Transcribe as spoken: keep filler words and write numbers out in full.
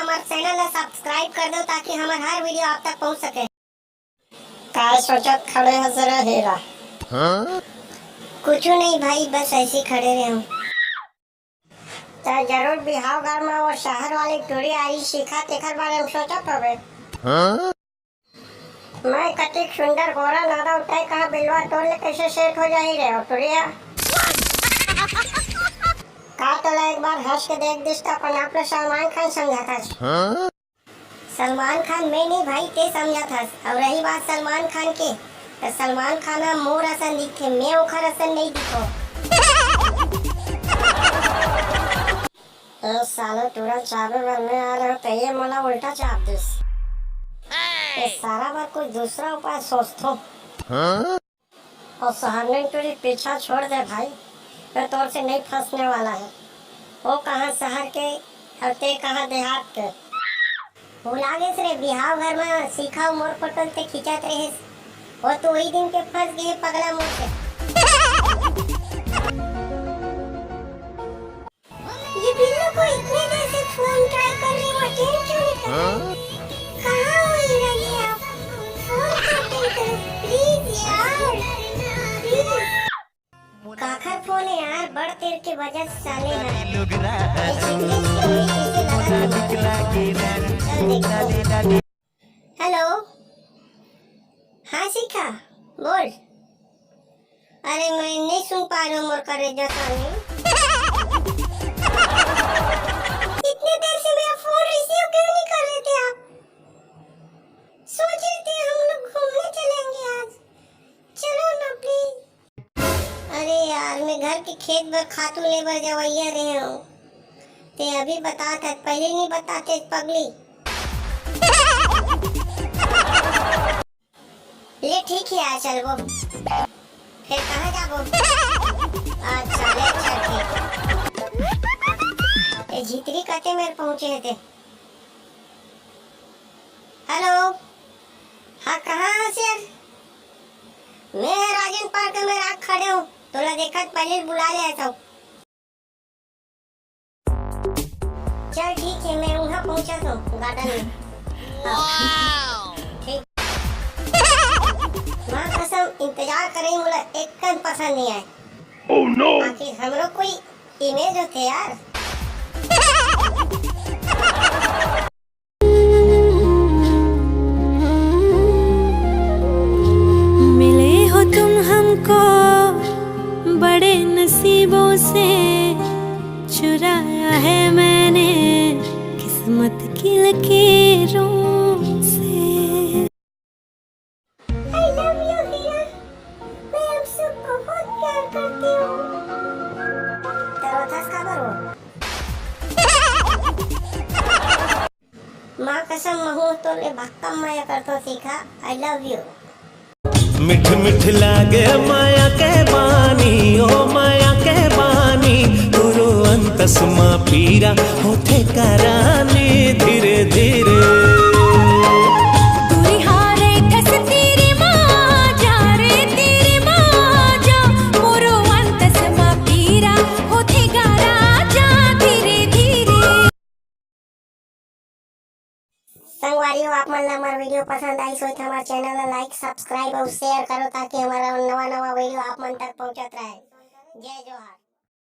हमारे चैनल ला सब्सक्राइब कर दो, ताकि हमारे हर वीडियो आप तक पहुंच सके। काय सोचत खड़े हस रे हीरा? कुछ नहीं भाई, बस ऐसे ही खड़े रहे हूँ। तैं जरूर बिहाव घर में वो शहर वाली टुरी आई शिखा, तेकर बारे में सोचत होबे। मैं कतिक सुंदर गोरा नादाव, तैं कहा बिलवा तोर ले कैसे सेट हो जाही रे ओ टुरिया। का तोला एक बार हंस के देख दिस त अपन आप ला सलमान खान समझत हस। सलमान खान मैं नहीं भाई, तैं समझत हस। और रही बात सलमान खान के, तो सलमान खान ह मोर असन दिखथे, मैं ओखर असन नहीं दिखो। ए साले, टूरा चाबे बर मैं आ रहा हूँ, तो ये मोला उल्टा चाब दिस। ये सारा बार कुछ दूसरा उपाय सोचथों। और शहर में टूरी पीछा छोड़ दे भाई, मैं तोर से नहीं फंसने वाला है। वो कहाँ शहर के और तैं कहाँ देहात के। भुला गेस रे, बिहाव घर में शिखा मोर फोटो तैं खींचत रहेस। वो तो वही दिन के फंस गए पगला मोर से। ये बिल्लू को इतने देर से फोन ट्राई कर रही हूँ, अटेंड क्यों नहीं कर रही? हाँ? कहाँ हो हीरा जी आप? फोन तो अटेंड करो, प्लीज यार, प्लीज। काखर फोन है यार, बड़ तेर के बजत साले ना। ये चिंतित क्यों है, कैसे लगा तुमको? चल देखो। हेलो, हाँ शिखा, बोल। अरे मैं नहीं सुन पा रही हूँ मोर करेजा साले। इतने देर से मेरा फोन रिसीव क्यों नहीं कर रहे थे आप? सोच रहे थे हम लोग घूमने चलेंगे आज, चलो ना प्लीज। अरे यार, मैं घर के खेत बर खातू ले बर जवैया रहे हूँ। तैं अभी बतात हस, पहले नहीं बतातेस पगली। ले ठीक है यार, चलबो। फिर कहाँ जाबो? अच्छा, ले चल ठीक है। ए झितरी कते मेर पहुँचे हे ते। हेलो, हाँ कहाँ हस यार? मैं राजेंद्र पार्क में आके खड़े हूँ, तोला देखत पहले बुला ले ऐसा। चल ठीक है, मैं वहाँ पहुँचा तो गार्डन में। हाँ। ठीक। माँ कसम, इंतजार करे मोला एक कन पसंद नहीं आए। Oh no! आखिर हमरो कोई इमेज होते यार। मिले हो तुम हमको बड़े नसीबों से, चुराया है मैंने किस्मत की लकीरों से। I love you हीरा, मैं आपसे बहुत प्यार करती हूँ। तरोथस काबर हो? माँ कसम, महू तो ले भक्कम मया करतो सीखा। I love you। मिठ मिठ लागे माया के बानी, ओ माया के बानी, गुरु अंतस मा पीरा होथे करानी धीरे धीरे। दूरी हारे थस तेरी माँ जा रे, तेरी माँ जा, गुरु अंतस मा पीरा होथे गारा जा धीरे धीरे। संगवारी हो, आप मन ला हमार वीडियो पसंद आइस होही त हमार चैनल ला लाइक, सब्सक्राइब अउ शेयर करो, ताकि हमारा नवा नवा वीडियो आप मन तक पहुंचत रहे। जय जोहार।